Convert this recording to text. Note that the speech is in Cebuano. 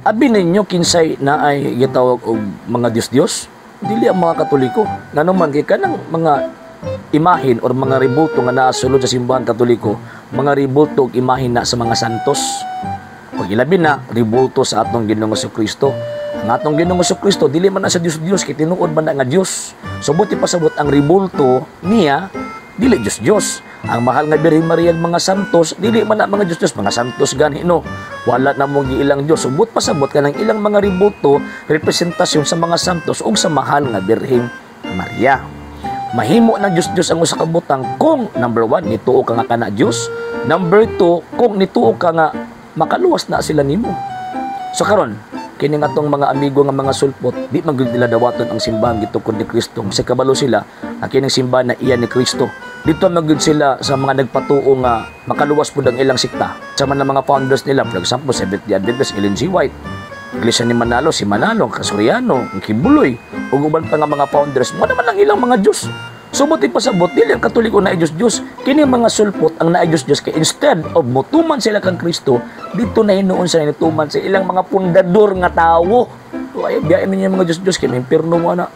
Abi ninyo kinsay naay gitawag og mga Diyos-Diyos, dili ang mga Katoliko. Ngano man kay kanang mga imahin or mga rebulto nga naa sulod sa simbahan Katoliko, mga rebulto og imahin na sa mga santos. Pag ilabi na, rebulto sa atong Ginoong Kristo. Ang atong Ginoong Kristo dili man na sa Diyos Diyos kay tinuod man na nga Diyos. So buti pasabot ang rebulto niya dili Diyos Diyos. Ang mahal nga Birhen Maria ug mga santos dili man na mga Diyos Diyos, mga santos gani, no. Wala na mo ilang Diyos. So buot pasabot kanang ilang mga rebulto, representasyon sa mga santos ug sa mahal nga Birhen Maria. Mahimo ng Diyos Diyos ang usa ka butang kung number one, nituo ka nga kana Diyos. Number two, kung nituo ka nga makaluwas na sila nimo. So karon, kini nga atong mga amigo nga mga sulpot, di man gyud nila dawaton ang simbahan gitukod ni Kristo. Kasi kabalo sila ang kining simbahan na iya ni Kristo. Dito man gyud sila sa mga nagpatuo nga makaluwas pud ang ilang sekta. Sa man ang mga founders nila, for example, Seventh-day Adventist, Ellen G. White, Iglesia ni Manalo, si Manalo, Kasuriano, ang Quiboloy, ug uban pa nga mga founders, mo naman ang ilang mga Diyos. So buti pasabot, dili ang Katoliko na Diyos Diyos, kini mga sulpot ang naay Diyos Diyos kay instead of motuman sila kang Kristo, dito na hinuon sila nituman sa ilang mga pundador nga tawo. So ay biyain ninyo mga Diyos Diyos kay may impierno mo ana.